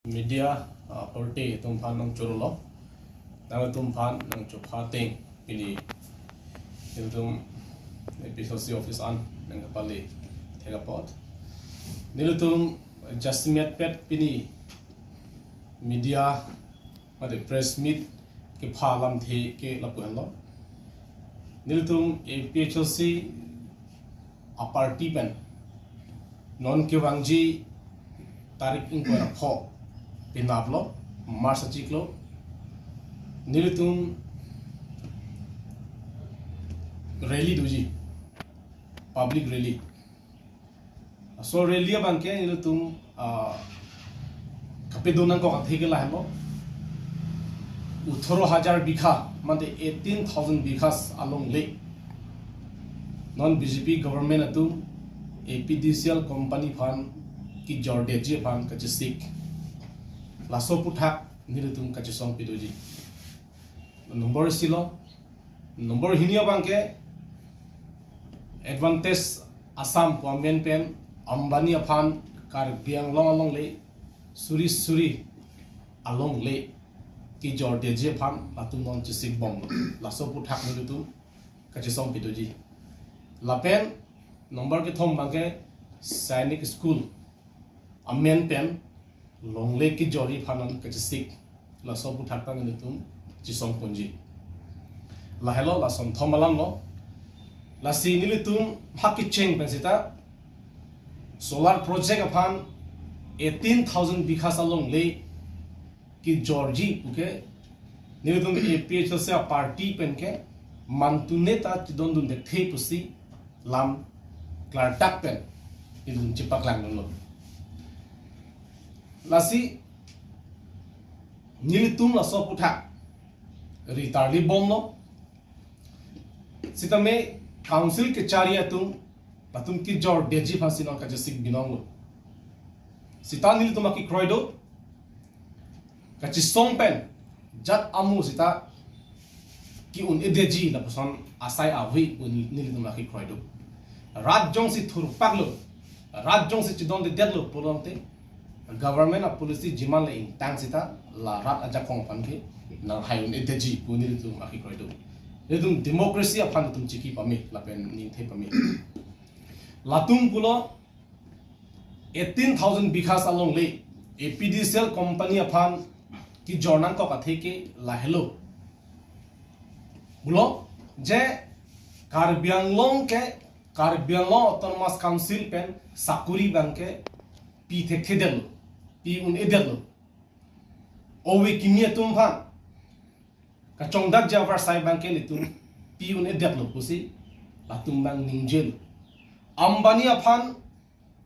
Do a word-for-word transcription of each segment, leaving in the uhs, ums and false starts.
Media, ah, korte atum aphan nangchorolo. Nangtum aphan nangchopha ateng pini nelitum A P H L C office an nangkapale thek apot. Nelitum jasemet pet pini media mate press meet kepha alamthe ke lapu henlo. Nelitum A P H L C a-party pen non kevangji tarik ingkoi ra pho penaplo, March achiklo, nelitum rally doji, public rally. So rally abangke nelitum, ah, kapedo nangkok athe ke lahelo. Othoro hajar bigha, mate eighteen thousand bighas alongle non B J P government atum A P D C L company aphan kejordetji aphan kachesik. Laso aputhak nelitum kachesong pedoji. Number isi lo. Number hini abangke Advantage Assam pu amen pen Ambani aphan Karbi Anglong alongle suri suri alongle kejordetji aphan latum non chesik bomlo. Laso aputhak nelitum kachesong pedoji. Lapen number kethom abangke Sainik School amen pen longle kejorji aphan non kachesik. Laso aputhak ta nelitum chesong ponji. Lahelo, lason thom alamlo. Lasi nelitum ha kecheng pen seta solar project aphan eighteen thousand bighas alongle kejorji puke nelitum A P H L C a-party pen ke mantune ta chedondun thekthe pusi lam klardak pen nelitum chepaklang dunlo. Lasi nelitum laso aputhak ri tarli bomlo. Sitame council kechari atum latum kejordetji aphansi non kachesik binonglo. Sita nelitum akekroi do, kachesong pen jat amu sita ke-un-edetji lapuson asai avi pu nelitum akekroi do. Rat jongsi thurpaklo, rat jongsi chedondedetlo pulote government a-policy jiman le ingtang sita la rat ajakong aphan ke nanghai un-edetji pu nelitum akekroi do. Nelitum democracy aphan nelitum chiki pame lapen ningthe pame. Latum pulo eighteen thousand bighas alongle A P D C L company aphan kejor nangkok athe ke lahelo. Pulo je Karbi Anglong ke, Karbi Anglong Autonomous Council pen sakuri abangke pi thekthedetlo, pi-un-edetlo. Ove kimi atum aphan kachongdakji avarsai abangke nelitum pi-un-edetlo pusi latum abang ningjelo. Ambani aphan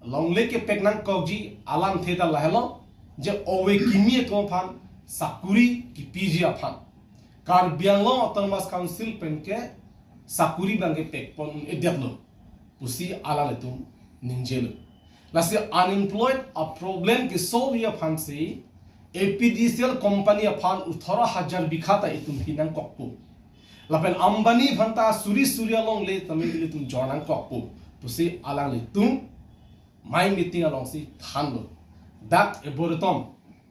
longle kepek nangkokji alamthe ta lahelo, je ove kimi atum aphan sakuri kepiji aphan Karbi Anglong Autonomous Council pen ke sakuri abangke pekpon-edetlo pusi alanglitum ningjelo. Lasi unemployed a-problem ke-solve aphansi A P D C L company aphan othoro hajar bigha ta itum pi nangkokpo. Lapen Ambani aphan ta suri suri alongle tame ilitum jor nangkokpo pusi alanglitum amei meeting alongsi thanlo. Dak Arboretum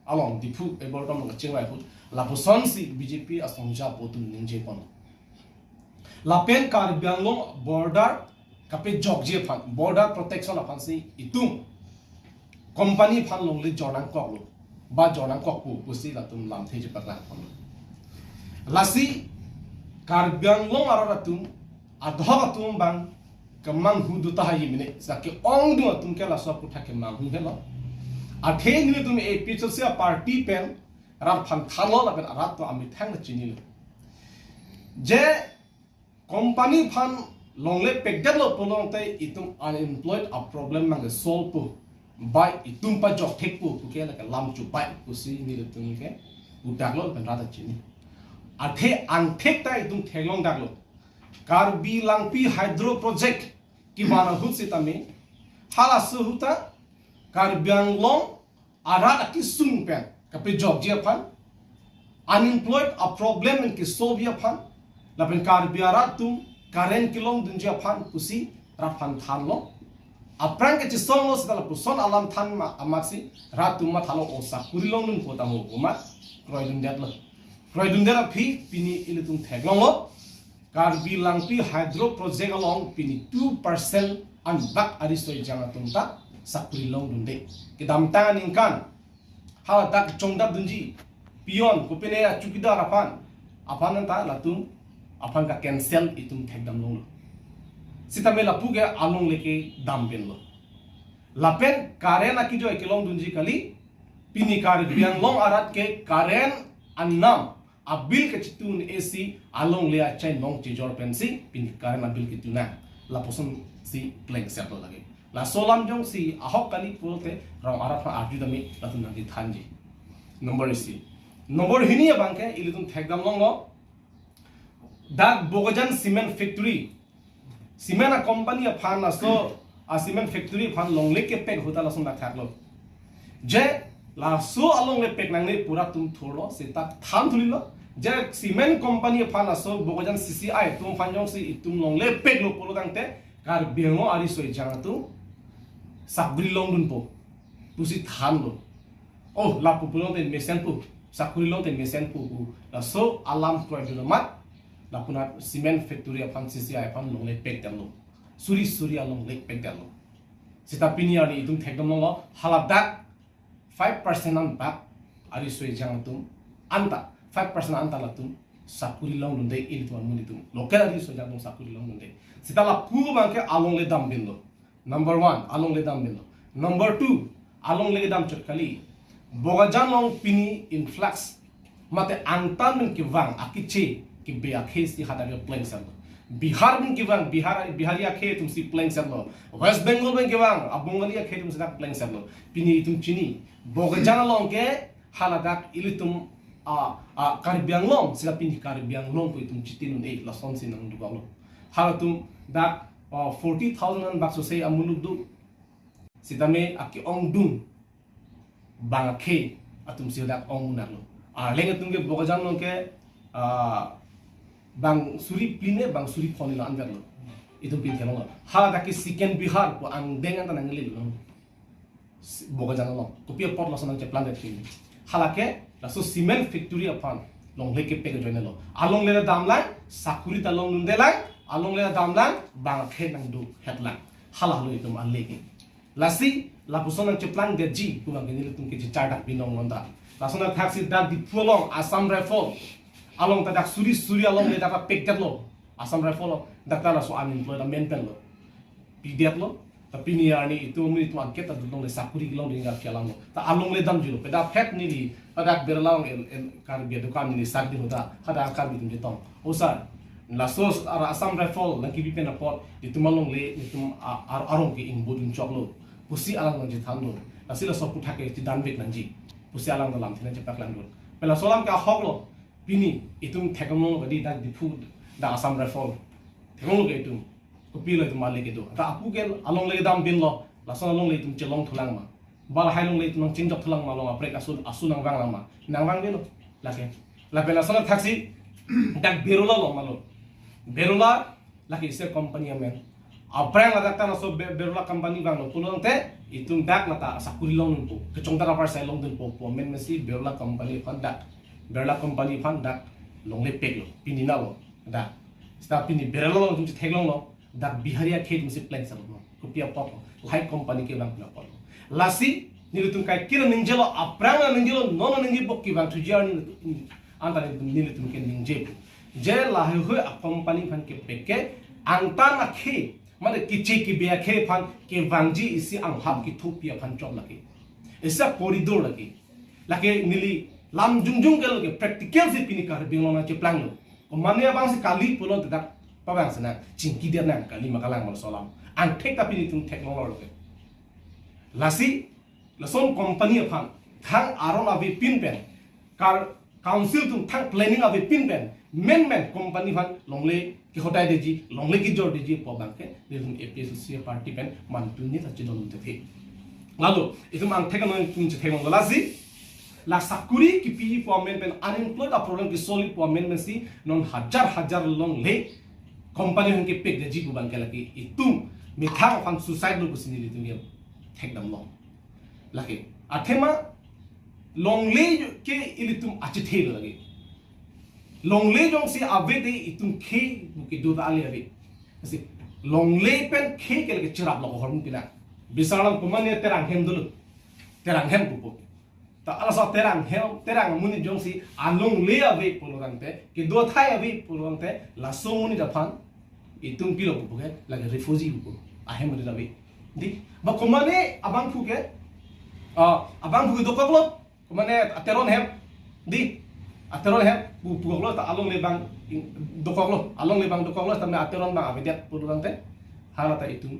along, Diphu Arboretum along kachingvai ahut lapusonsi B J P asongja apo atum ningjepon. Lapen Karbi Anglong border kapejokji aphan, border protection aphansi itum company aphan longle jor nangkoklo, ba jor nangkokpo pusi latum lamthe chepaklang ponlo. Lasi Karbi Anglong arat atum, adhok atum abang kemanghu do tahai mene, sa ke-ongdung atum ke laso aputhak kemanghu helo. Athe nelitum A P H L C a-party pen rat aphan thanlo lapen rat atum amethang ta chinilo. Je company aphan longle pekdetlo pulote itum unemployed a-problem abangke solve po, ba itum pajok thekpo puke lake lam chubai pusi nelitum ke pudaklo lapen rat ta chini. Athe angthek ta itum theklongdaklo. Karbi Langpi Hydro Project kevan ahut sitame halaso ahut ta Karbi Anglong arat akesung pen kapejokji aphan, unemployed a-problem pen ke-solve aphan, lapen Karbi arat atum current kelongdunji aphan pusi rat aphan thanlo. Aphrang kechesonglo seta lapuson alam than ma amatsi rat atum mathalo, o sakuri longdunpo tamo pu amat kroidundetlo. Kroidundet aphi pini ilitum theklonglo, Karbi Langpi Hydro Project along pini two percent anbak ariso ejang atum ta sakuri longdunde. Kedamtang aningkan haladak chongdap dunji peon kopine a chowkidar aphan, aphan anta latum aphan ka cancel itum thekdam longlo. Sitame lapu ke alongle kedam pinlo. Lapen current akejoi kelongdunji kali, pini Karbi Anglong arat ke current anam abill kachetun esi alongle achai nong chejor pensi pini current abill ketunang. Lapuson si plengsetlo lake. Laso alam jongsi ahok kali pulote rong arat aphan arjudame latum nangchethanji. Number isi. Number hini abangke ilitum thekdam longlo, dak Bokajan Cement Factory, cement a company aphan laso a cement factory aphan longle kepek ahut ta lason dak thaklo. Je laso alongle pek nangne pu rat atum thurlo, seta than thulilo. Je cement company aphan laso Bokajan C C I atum aphan jongsi itum longle peklo pulo tangte Karbi Anglong ariso ejang atum sakuri longdunpo pusi thanlo. Oh, lapu pulote mesenpo, sakuri longte mesenpo pu laso alam kroidun amat lapunat cement factory aphan, C C I aphan longle pekdamlo. Suri suri alongle pekdamlo. Seta pini arni itum thekdam longlo, haladak five percent anbak ariso ejang atum anta, five percent anta latum sakuri longdunde, ilitum amonit atum, local ariso ejang atum sakuri longdunde. Seta lapu abangke alongle dam pinlo. Number one, alongle dam pinlo. Number two, alongle kedam chot kali, Bokajan along pini influx mate angtan pen kevang akeche kebe akhei si hadak ke plengsetlo. Bihar pen kevang, Bihar, Bihari akhei atum si plengsetlo. West Bengal pen kevang a Bengali akhei atum si dak plengsetlo. Pini itum chini, Bokajan along ke haladak ilitum a, a Karbi Anglong, sila pini Karbi Anglong pu itum chitindun-e, lasonsi nangdukoklo. Halatum dak, a, forty thousand anbak sose amuluk do. Sitame ake-ongdung bang akhei atum si dak ong-unaklo. Arleng atum ke Bokajan along ke, a, bang suri phli ne, bang suri phongo ne la anvetlo. Itum pini theklonglo. Haladak ke second Bihar pu angdeng anta nanglelo. Bokajan along. Kopi apot lason nangcheplangdet pini? Halake laso cement factory aphan longle kepek ajoinelo. Alongle damlang, sakuri ta longdundelang, alongle damlang, bang akhei nangdukhetlang. Halahelo itum aleke. Lasi lapuson nangcheplangdetji pu abangke nelitum ke chechardak binong lonta. Lason athaksi dak Diphu along Assam Rifle along ta dak suri suri alongle dak ta pekdetlo. Assam Rifle along dak ta laso unemployed amen penlo. Pidetlo. Ta pini arni itum, itum angket ta dulong le sakuri kelong ding dak kelang lo. Ta alongle damjilo. Peda phet neli, pada berlang el, el Karbi adukan neli sak di hoda, hadak Karbi atum chetong. O sir, laso ara Assam Rifle nangkebi pen apot itum alongle, itum a-, ar-, arong ke ingbodun choklo pusi alang nangchethanlo. Lasi laso aputhak ke chedanvek nangji pusi alang ta lamthe nangchepaklangdun. Pen laso alam ke ahoklo. Pini itum theklonglo kadi dak Diphu, dak Assam Rifle. Theklonglo ke itum. Kopilo itum aleke do. Ta apu ke alongle dam pinlo. Lason alongle itum chelong thulang ma? Ba lahai alongle itum nangchingjok thulang ma, along aprek asu, asu nangvanglang ma? Nangvang pinlo. Lake. Lapen lason athaksi dak Berola along malo. Berola lake isi company amen. Aphrang ladak ta laso Be-, Berola company vanglo pulo tangte itum dak nata sakuri longdunpo, kechongdar apar sai longdunpo pu amen pensi Berola company aphan dak, Berola company aphan dak longle peklo. Pini nalo dak. Seta pini Berola along itum chetheklonglo, dak Bihari akhei atum si plengsetlo. Kopi apotlo? Lahai company kevang pen apotlo. Lasi nelitum kaiketa nangjelo, aphrang nangjelo, non nangjipo, kevangthuji arni anta nelitum, nelitum ke ningjepo. Je lahaihui a company aphan kepek ke angtan akhei, mane keche kebe akhei aphan kevangji isi anghap kethopi aphan chot lake. Isi corridor lake. Lake neli lam jongjong ke lake practical si pini Karbi Anglong nangcheplanglo. Komane abang si kali pulo dak pabang sena chingki dia nang kali ma kalang ma laso alam. Angthek ta pini itum theklonglo lake. Lasi lason company aphan thang aron avepin pen, kar council atum thang planning avepin pen, menmen company aphan longle kehodai detji, longle kejor detji pu abangke nelitum A P H L C party pen mantu ni ta chedondethe. Lalo itum angthek anong itum chetheklonglo. Lasi la sakuri kepi pu amen pen, unemployed a problem kesolve pu amen pensi non hajar hajar longle company aphan kepek detji pu abangke lake itum methang aphan suicide lo pusi nelitum ke thekdam long. Lake, athema longle ke ilitum achethe lo lake. Longle jongsi ave te itum khei pu kedo ta ale ave. Lasi longle pen khei ke lake cherap lo ahormu pina. Bisar alam komane terang hem dolo. Terang hem pupo. Ta laso terang hem, terang amonit jongsi alongle ave pulo tangte, kedo athai ave pulo tangte, laso amonit aphan itum pilo pupo ke, lake refugee pupo. Ahem amonit ave. Dei, ba komane abangphu ke, ah, abangphu ke dokoklo, komane ateron hem. Dei, ateron hem pu, pukoklo, ta alongle abang in-, dokoklo, alongle abang dokoklo, tame ateron abang avedet pulo tangte, hala ta itum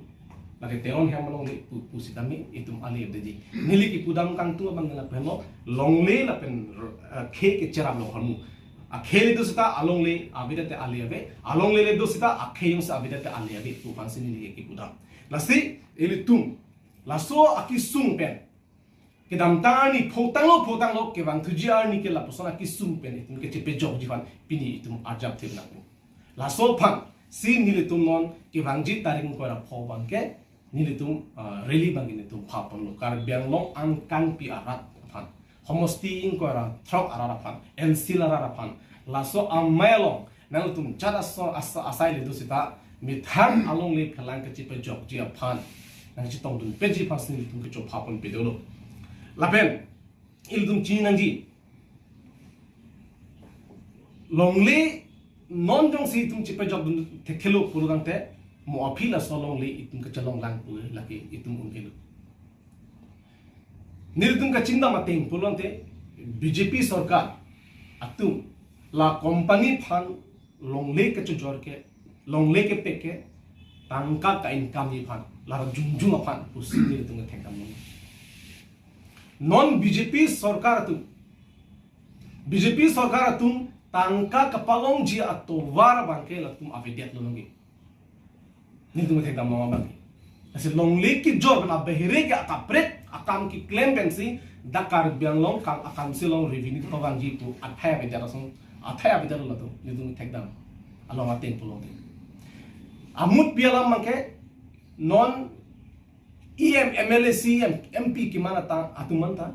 lake teron hem alongle pu, pusitame itum ale avedet ji. Neli kepudam kangtung abang nangpeheno, longle lapen, eh, khei ke cherap lo ahormu. Akhei le do seta alongle avedet te ale ave, alongle le do seta akhei jongsi avedet te ale ave pu aphansi neli kepudam. Lasi ilitum laso akesung pen kedamtang arni photanglo photanglo kevangthuji arni ke lapuson akesung pen itum kechepejokji aphan pini itum arjap thip nangpo. Laso aphansi nelitum non kevangji tarik ingkoi ra pho abangke nelitum, ah, rally abangke nelitum phaponlo. Karbi Anglong angkangpi arat aphan, homosti ingkoi ra throk arat aphan, N C arat aphan, laso amei along nangtum chat aso asa, asai le do seta methang alongle phelang kechepejokji aphan nangchetongdun peji aphansi nelitum kecho phaponpe dolo. Lapen ilitum chini nangji, longle non jongsi itum chepejokdun thekthe lo pulo tangte, mo aphi laso longle itum kachelong lang pu lake itum un-elo. Nelitum kachingdam ateng pulo tangte, B J P sorkar atum la company aphan longle kachojor ke, longle kepek ke, tangka ka-income ji aphan, la jongjung aphan pusi nelitum kethekdam long. Non B J P sorkar atum, B J P sorkar atum tangka kapalongji atovar abangke latum avedet lo nangji. Nelitum kethekdam long abangke. Lasi longle kejor pen abehere ke akaprek akam keklem pensi dak Karbi Anglong kam akamsi along revenue pavangji pu athai avedet ason, athai avedet lo latum, nelitum kethekdam along ateng pulo tangte. Amutpi alam abangke non E M, M L A, C E M, M P keman ata atum anta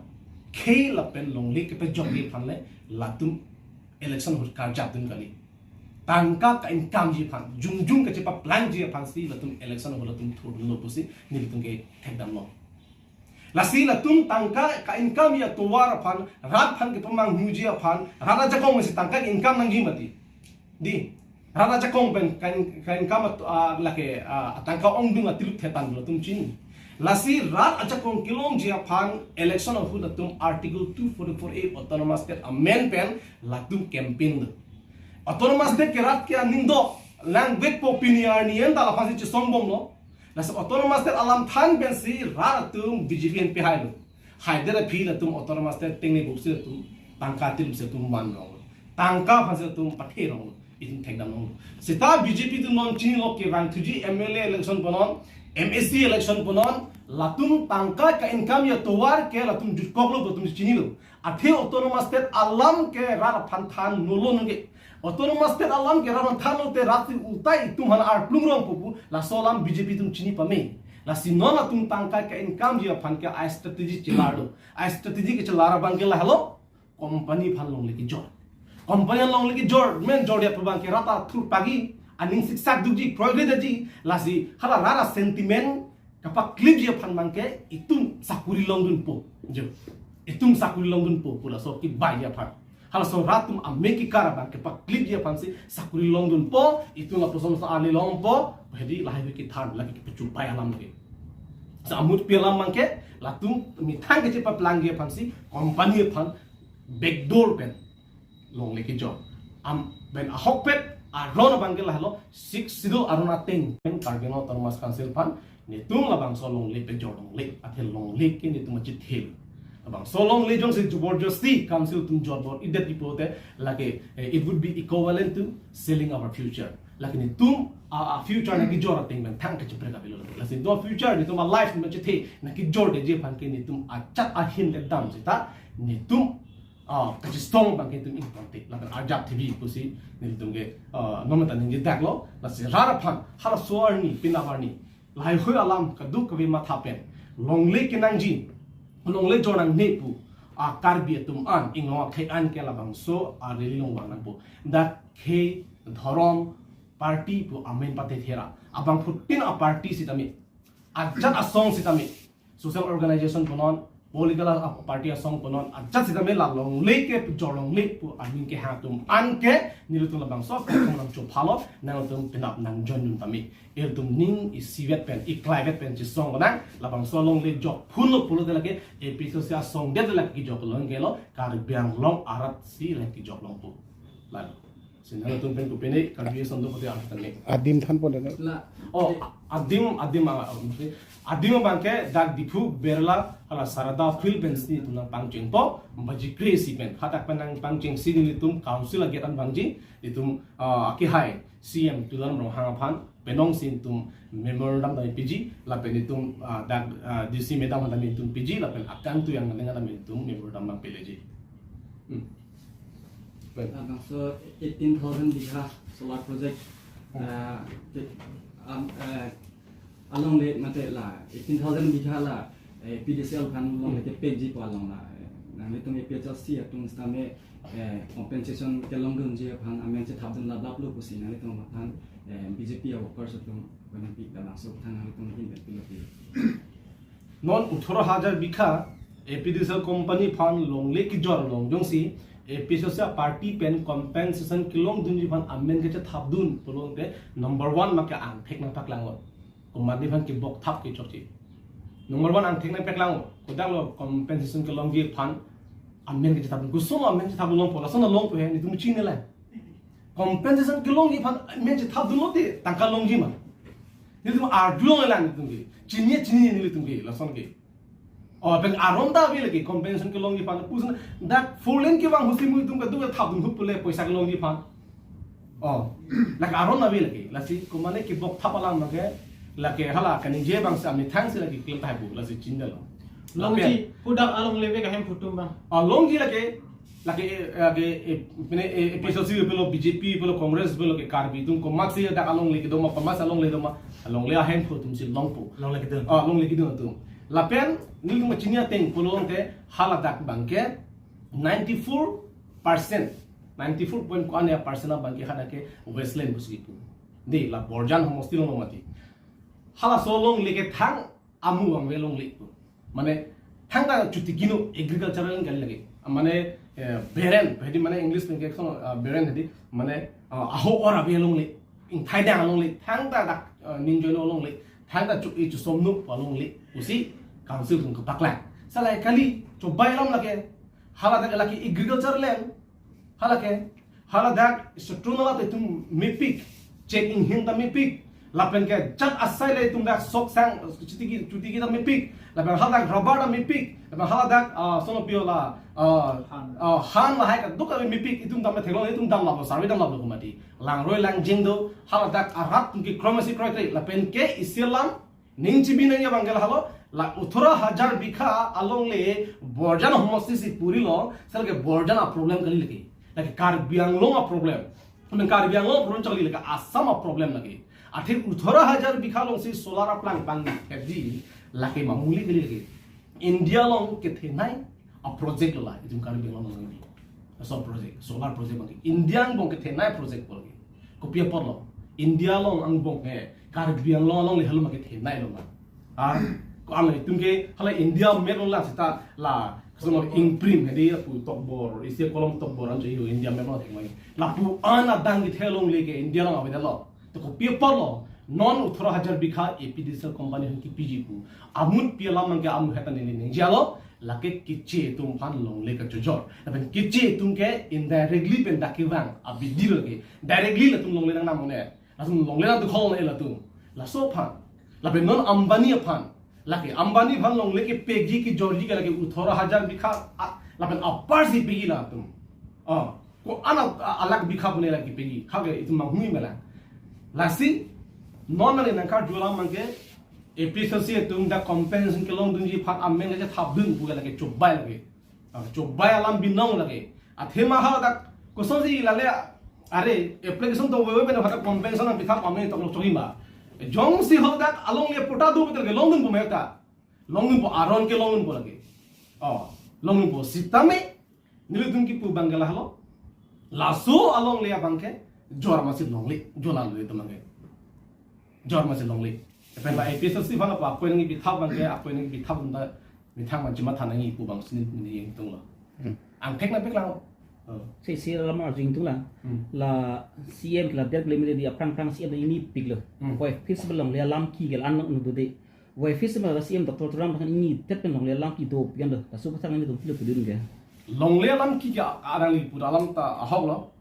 khei lapen longle kepejokji aphan le latum election ahut karjapdun kali. Tangka ka-income ji aphan, jongjung kachepaplangji aphansi latum election ahut latum thurdunlo pusi nelitum kethekdam long. Lasi latum tangka ka-income ji atovar aphan, rat aphan kepamanghuji aphan, rat ajakong si tangka income nangji mati. Dei, rat ajakong pen ka-in-, ka-income at-, ah, lake, ah, tangka ongdung atilup thetan latum chini. Lasi rat ajakong kelongji aphan election ahut latum Article two forty-four A Autonomous State amend pen latum campaign do. Autonomous State ke rat ke aning do, lang vekpo pini arni anta laphansi chesongbomlo. Lasi Autonomous State alam than pensi rat atum B J P pen pehailo. Haidet aphi latum Autonomous State tengne buksi latum tangka tilip si latum man rong. Tangka aphansi latum pathe rong. Itum thekdam long. Seta B J P atum non chinilo kevangthuji M L A election punon, M A C election punon, latum tangka ka-income ji atovar ke latum jutkoklo latum chinilo. Athe Autonomous State alam ke rat aphan than nolo nangke. Autonomous State alam ke rat aphan than lote rat si utai itum aphan arplung rongpo pu, laso alam B J P atum chini pame. Lasi non latum tangka ka-income ji aphan ke a-strategy chelar do. A-strategy kechelar abangke lahelo, company aphan longle kejor. Company aphan longle kejor, men jordet abangke rat athur pagi, aning siksak dukji, proyek ji, lasi hala rat asentiment kapaklipji aphan abangke itum sakuri longdunpo. Jo. Itum sakuri longdunpo pu laso kebai ji aphan. Halaso rat atum amei kekar abang kepaklipji aphansi sakuri longdunpo, itum lapuson sa ale longpo, hedi lahai kethan lake kepachupai alam lake. Sa amutpi alam abangke, latum methang kachepaplangji aphansi, company aphan backdoor pen longle kejor. Am, pen ahokpet aron abangke lahelo, Sixth Schedule aron ateng pen Karbi Anglong Autonomous Council aphan netum labangso longle pejor longle, athe longle ke netum achethe. Labangso longle jongsi joborjosti council atum jorbor-idet pulote lake, eh, it would be equivalent to selling our future. Lake netum a, a future nangkejor ateng pen thang kacheprek avelo. Lasi netum future, netum a life netum achethe nangkejordetji aphan ke netum achat ahin le dam seta netum, ah, kachesong abangke netum ingtonte, lapen arjap thipji pusi nelitum ke, ah, non anta ningjedaklo. Lasi rat aphan halaso arni, penap arni laheihui alam kadokave matha pen longle kenangji, longle jor nangne pu a Karbi atum an, inglong akhei an ke labangso a rally along vang nangpo. Dak khei, dhorom, party pu amen pate thera. Abangphutin a party sitame, ajat asong sitame, social organization punon, political a-, party asong punon, ajat sitame la longle kejor longle pu aning kehang atum an ke nelitum labangso platform nangchophalo, nangtum penap nangjoin dun tame. Ilitum ning isivet pen, iklaivet pen chesong konang, labangso longle jok phunlo pulote lake APHLC asong det lake kejok long kelo, Karbi Anglong arat si lake kejok longpo. Lalu. Sina nangtum pen kopine Karbi Anglong do kote artane. Adim thanpo le. La. Oh, adim, adim, ah, ah, adim abangke dak Diphu berla hala Sarada field pensi nelitum nangpangchengpo, baji kre isi pen. Hadak pen nangpangchengsi nelitum council a-gate an vangji, nelitum, ah, akehai CEM Tuliram Ronghang aphan penong si nelitum memorandum tame piji, lapen nelitum, ah, dak, ah, DC madam tame nelitum piji, lapen akangtui angnang tame nelitum memorandum nangpeleji. Hmm. Pen. Labangso eighteen thousand bigha solar project, ah, te-, am, eh, alongle mate la eighteen thousand bigha la, eh, APDCL aphan longle kepekji pu along la, eh, nanglitum APHLC atum sitame, eh, compensation kelongdunji aphan amen chethapdun laplaplo pusi nanglitum aphan, eh, BJP a-workers atum konepi labangso than nanglitum ahin pen pilopi. Non othoro hajar bigha APDCL company aphan longle kejor long jongsi APHLC a-party pen compensation kelongdunji aphan amen kechethapdun pulote number one make angthek nangpaklang-o. Komatne aphan kebok thap kechokche. Number one angthek nangpaklang-o. Kodaklo compensation kelongji aphan amen kechethapdun. Koson amen chethapdun longpo, lason longpo he, nelitum chinine lang. Compensation kelongji aphan amen chethapdunlote tangka longji ma? Nelitum arjulong lang nelitum ke. Chini chini nelitum ke, lason ke. Oh, pen aron ta ave lake compensation kelongji aphan. Puson dak four lane kevang ahut si nelitum kadokave thapdun ahut pule poisa kelongji aphan. Oh, lake aron ave lake. Lasi komatne kebok thap alam lake, lake hala kaningje abang si amethang si lake klem tahai bu, lasi chinine lo. Longji, lapen hadak alongle kehemphu atum abang. Oh, longji lake, lake, eh, lake, eh, pine, eh, APHLC pulo, BJP pulo, Congress pulo ke Karbi atum komatsi dak alongle kedo ma, komatsi alongle do ma, alongle ahemphu atum si longpo. Longle kedun. Ah, longle kedun atum. Lapen, nelitum chini ateng pulote haladak abangke ninety-four percent, ninety-four point ko-an ya percent abangke hadak ke wasteland pusi kipu. Dei, la Borjan homosti along mati. Halaso alongle ke thang amu vangve longle pu. Mane, thangta chotiki no agricultural kali lake. Mane, eh, barren, hedi mane English pen ke, ah, barren hedi, mane, ah, aho or ave longle, ingthai dang longle, thangta dak, ah, ning joino longle, thangta chu-i chusomno pu longle pusi council atum kepaklang. Salai kali, chobai alam lake, haladak lake agriculture land, halake, haladak Sotro Nala ta itum mepik, chek inghing ta mepik, lapen ke jat asai le itum dak sok sang, chotiki, chotiki ta mepik, lapen haladak rubber ta mepik, lapen haladak, ah, sono pio la, ah, han, ah, han lahai kadokave mepik, itum ta metheklong, itum damlaplo, survey damlaplo komatne. Langroi langjeng do, haladak arat atum ke kroi masi kroikre, lapen ke isi alam, ning chibi nangji abangke lahelo, la othoro hajar bigha alongle Borjan homosti si purilo, sel ke Borjan a-problem kali lake. Lake Karbi Anglong a-problem. Amen Karbi Anglong a-problem chokli lake, Assam a-problem lake. Athe othoro hajar bigha alongsi solar a-plant pangthekji, lake mamuli kali lake. India along kethenei a-project lo la, itum Karbi Anglong along ini. Laso project, solar project abangke India angbong kethenei project abangke. Kopi apotlo? India along angbong he, Karbi Anglong alongle helo ma kethenei lo ma. Ah, ko-an itum ke hala India map lo la seta la, koson ingprim hedi lapu tokbor, isi kolom tokbor an jo India map lo thek mai. Lapu an adang kethe longle ke India along avedetlo. To kopi apotlo, non othoro hajar bigha APDCL company aphan kepiji pu. Amun pi alam abangke amu heta neli ningjelo, lake keche atum aphan longle kachojor. Lapen keche atum ke indirectly pen dak kevang abidi lo ke. Directly latum longle nangnam un-e. Latum longle nangdukholong-e latum. Laso aphan. Lapen non Ambani aphan. Lake Ambani aphan longle kepekji kejorji ke lake othoro hajar bigha a-, lapen apar si pekji latum. Oh, ko-an a-, a-, alak bigha pune lake pekji. Hake itum manghui mela. Lasi, non nangli nangkarju alam abangke, APHLC atum dak compensation kelongdunji aphan amen kachethapdun pu ke lake chobai lake. Ah, chobai alam binong lake. Athema haladak kosonsi lale are application to wewe pen hadak compensation nangpithap amen toklo chokji ma. Jongsi hadak alongle patta do pulote longdunpo meta. Longdunpo, aron ke longdunpo lake. Oh, longdunpo sitame nelitum kipu abang ke lahelo. Laso alongle abang ke jor masi longle, jor la longle atum abang ke. Jor masi longle. Lapen la A P H L C aphan apa, apoint nangpithap abang ke, apoint nangpithap unta methang man chematha nangji pu abang si neli ingtunglo. Hmm. Angthek nangpiklang. Oh. Si, si la mar jingtung la. Hmm. La C M ke la der klemle di aphrang phrang C M nangji piklo. Hmm. Koi festival longle alam ke ke la-an nang do de. Wai festival la C M Doctor Tuliram Ronghang nangji tet pen longle alam ke do pian do. Laso aphuthak nangtum pilo pudun ke. Longle alam ke ke arang li pura alam ta ahoklo.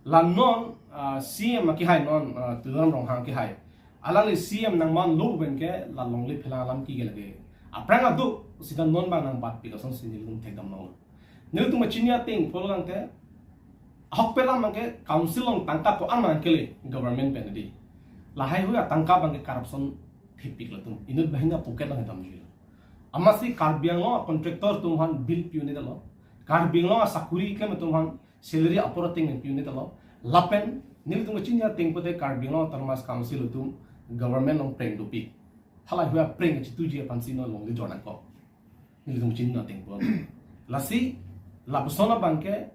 La non, ah, C M akehai non, ah, Tuliram Ronghang kehai. Alangli C M nangmanlo pen ke la longle phelang alam ke ke lake. Aphrang ado sita non abang nangbatpik asonsi nelitum thekdamlo. Nelitum kachini ateng pulo tangte, ahokpet alam abang ke council along tangka ko-an nangkele government pen di. Lahai hui atangka abang ke corruption thepik latum. Inut banghini apocket along damjuilo. Amatsi Karbi Anglong contractor atum aphan bill pi-un-edetlo. Karbi Anglong asakuri keklem atum aphan salary apor ateng pi-un-edetlo. Lapen nelitum kachini ateng pulote Karbi Anglong Autonomous Council atum government along prank dopik. Halahai hui aprank kachituji aphansi non longle jor nangkok. Nelitum kachini ateng pu. Lasi lapuson abang ke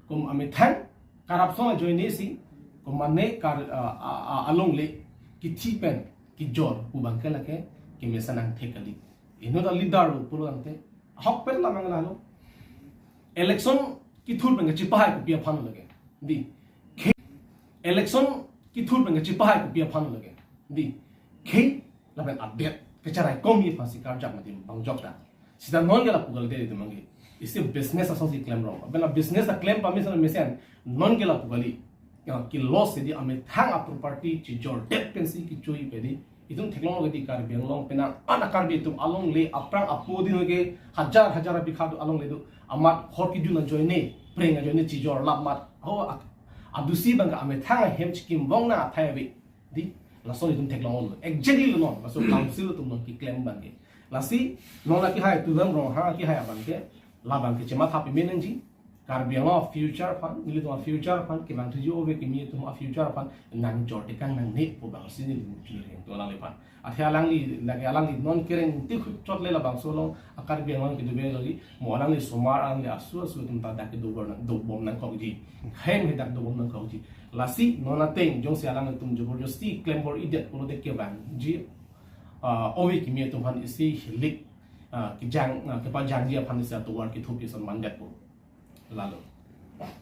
kum amethang corruption ajoine si, kum mane kar, a, a, a, alongle kithi pen kijor pu abang ke lake kemesen angthek kali. Inut a leader lo pulo tangte, ahokpet alam abang lahelo. Election kethur pen kachepahai kopi aphan lake. Di. Khei. Election kethur pen kachepahai kopi aphan lake. Di. Khei. Lapen adet kacheraikomji aphansi karjap mati bang jokta. Sita non ke lapu kali de itum abang ke. Isi business asonsi klem rong. Lapen la business aklem pame sa mesen. Non ke lapu kali. Ya, ke-loss si di amethang aproperty chejordet pensi kechoipe di. Itum theklong ke di Karbi Anglong penang an a-Karbi atum alongle aphrang apo din ke hajar hajar abikha do alongle do. Amat hor kejun ajoine, prank ajoine chejor lap mat. Ho, a-, adusi abang ke amethang ahem chikim bong na athai ave. Di, laso itum theklonglo. Exactly lo non, laso council atum non keklem abang ke. Lasi, non akehai Tuliram Ronghang akehai abang ke, labang ke chematha pame nangji. Karbi Anglong a-future aphan, nelitum a-future aphan, kevang thuji ove kimi atum a-future aphan, nangjor tekang nangne pu abang si nelitum chini ring to alangliphan. Athe alangli, lake alangli non kereng ti khut chot le labangso along, a-Karbi Anglong kedo be lagi, mo alangli somar alangli asu asu atum ta dak kedo bor nang, dobom nangkokji. Hem he dak dobom nangkokji. Lasi non ateng jongsi alanglitum joborjosti klem bor-idet pulote kevangji, ah, ove kimi atum aphan isi hilik, ah, kejang, ah, kepajangji aphan isi atovar kethup ison mandetpo. Lalo.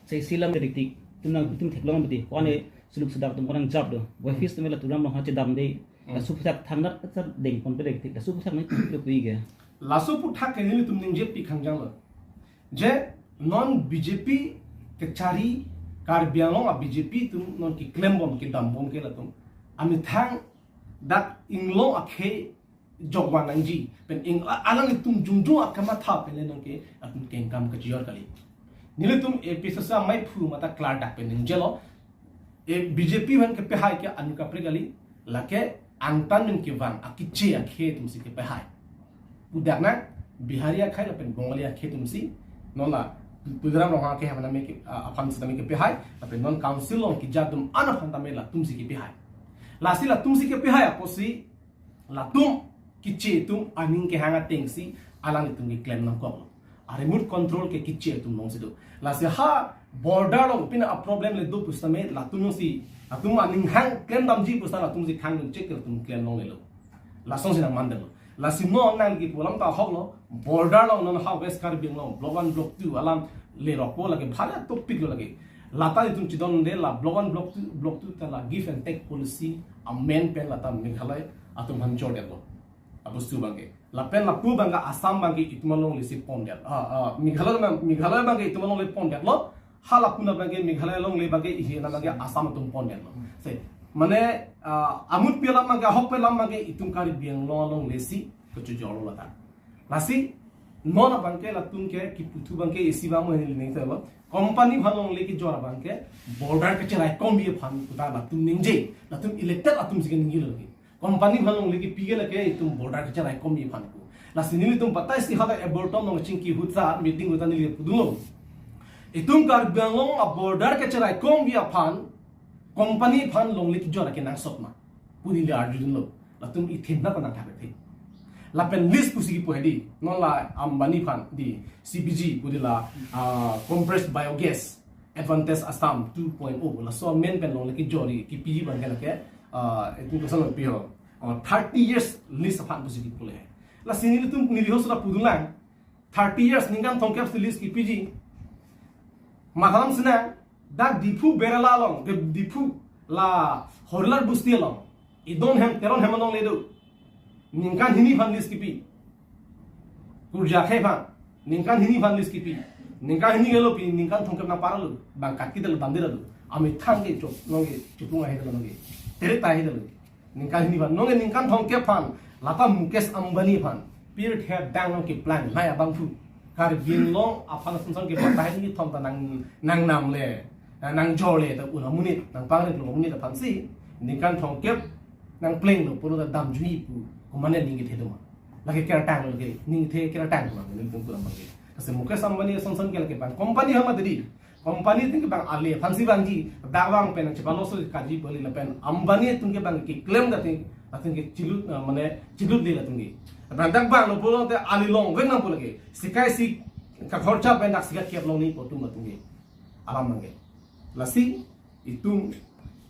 Sai silam ke diktik, itum nang itum theklong beti. Ko-an e suluk sedak atum ko-an nang jap do. Wai festival la Tuliram Ronghang chedam de. Hmm. Laso aphuthak thangnat kachedeng ponpe diktik. Laso aphuthak nangtum pilo pu ke. Laso aphuthak ke nelitum ningjepi khangjanglo. Je non B J P kachari Karbi Anglong a-B J P atum non keklembom kedambom ke latum. Amethang dak inglong akhei jokvan nangji. Pen ing-, a-, alanglitum jongjong akamatha pen le non ke atum kengkam kachijor kali. Nelitum A P H L C amaiphu mate klardak pen ningjelo. E B J P aphan kepehai ke anu kaprek kali. Lake angtan pen kevang akeche akhei atumsi kepehai. Pudak nang Bihari akhei lapen Bengali akhei atumsi. Non la Tuliram Ronghang akhei aphan tame ke, a, aphan sitame kepehai. Lapen non council along keja atum an aphan tame latumsi kepehai. Lasi latumsi kepehai apotsi latum keche atum aning kehang atengsi alanglitum keklem nangkoklo. A-remote control ke keche atum alongsi do. Lasi ha border along pina a-problem le do pusitame latum alongsi, latum aning hang klem damji pusita latumsi khang dun chek latum klem longlelo. Lasonsi nangmandetlo. Lasi non nangli kipu alam ta ahoklo, border along non ha West Karbi Anglong, Block one, Block two alam lerokpo lake, bhari a-topic lo lake. Lata itum chidonde la Block one, Block two, Block two ta la give and take policy amen pen lata Meghalaya atum aphan jordetlo. Abostu abang ke. Lapen lapu abang ke Assam abang ke itum alonglesi pondet. Ah, ah, Meghalaya abang, Meghalaya abang ke itum alongle pondetlo. Hala puna abang ke Meghalaya alongle abang ke ihi na abang ke Assam atum pondetlo. Se, mane, ah, amutpi alam abang ke, ahokpi alam abang ke itum Karbi Anglong alonglesi kachojorlo lata. Lasi, non abang ke latum ke kiputhu abang ke isi abang mo hini ning telo. Company aphan longle kejor abang ke border kacheraikomji aphan puta latum ningje. Latum elected atumsi keningjelo lake. Company aphan longle kipi ke lake itum border kacheraikomji aphan pu. Lasi nelitum pataisi hadak Aboltom along chingki ahut ta meeting ahut ta neli pudunlo. Itum Karbi Anglong a-border kacheraikomji aphan company aphan longle kejor kenangsot ma. pu neli arjudunlo. Latum i thim na ko nangthak the. Lapen lease pusi kipu hedi. Non la Ambani aphan di C B G pu di la, ah, compressed biogas advantage Assam two point oh. Laso amen pen longle kejor, kepiji abangke lake, ah, itum koson lo pi ho. Ah, thirty years lease aphan pusi kipu le. Lasi nelitum neli hoso la pudun lang. Thirty years ningkan thomkep si lease kepiji. Mathalam sinang, dak Diphu Berala along, Dip-, Diphu la Horlar Busti along. Idon hem, teron hem along le do. Ningkan hini aphan lease kipi. Kurja khei aphan. Ningkan hini aphan lease kipi. Ningkan hini gelo pi, ningkan thomkep nangpar lo. Bang kat kita lo, damde lo. Amethang ke chop, nonke chupung ahe lo nonke. Teret ahe lo. Ningkan hini aphan, nonke ningkan thomkep aphan, lata Mukesh Ambani aphan, pirthe adang nonke plan, nai abangphu. Karbi Anglong aphan asonson ke bata hini kethom ta nang, nangnam le, nangjor le, ta un amonit, nangpangre lo amonit aphansi, ningkan thomkep nangplenglo, pulo ta damjui pu, komatne ning kethe do ma. Lake kertang lo ke, ning kethe kertang lo, ning tung pulang bangke. Kasi Mukesh Ambani asonson ke lake bang, company hama tadi, company atum ke bang ale aphansi bangji, dak bang pen chepalo so kaji bali lapen Ambani atum ke bang keklem dating, dating ke chilut, eh, mane chilut le dating ke. Lapen dak bang lo pulo te ale longvek nang pulo ke. Sikai si kakhorcha pen dak sikai kep long ni pu atum dating ke. Alam bangke. Lasi itum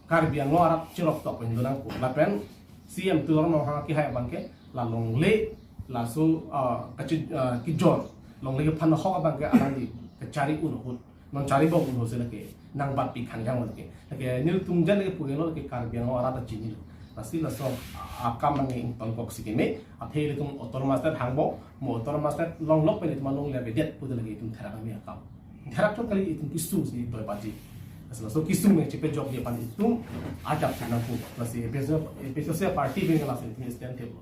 Karbi Anglong arat chirok tok pen do nangkok. Lapen C M Tuliram Ronghang kehai abangke la longle laso, ah, kachi, ah, kejor longle kephan ahok abangke alangli kachari un ahut. Non chari bom un ahut si lake nangbatpi khangjang lake. Lake nelitum jan lake pu helo lake Karbi Anglong arat ta chinilo. Lasi laso akam nang ingtonkok si keme. Athe ilitum autonomous state hangbo, mo autonomous state longlok pen itum along le avedet pu lake itum therak kami akam. Therak chot kali itum kesung si doi paji. Lasi laso kesung me chepejokji aphan itum ajak nangkok. Lasi A P H L C, A P H L C party pen lasi itum stand table.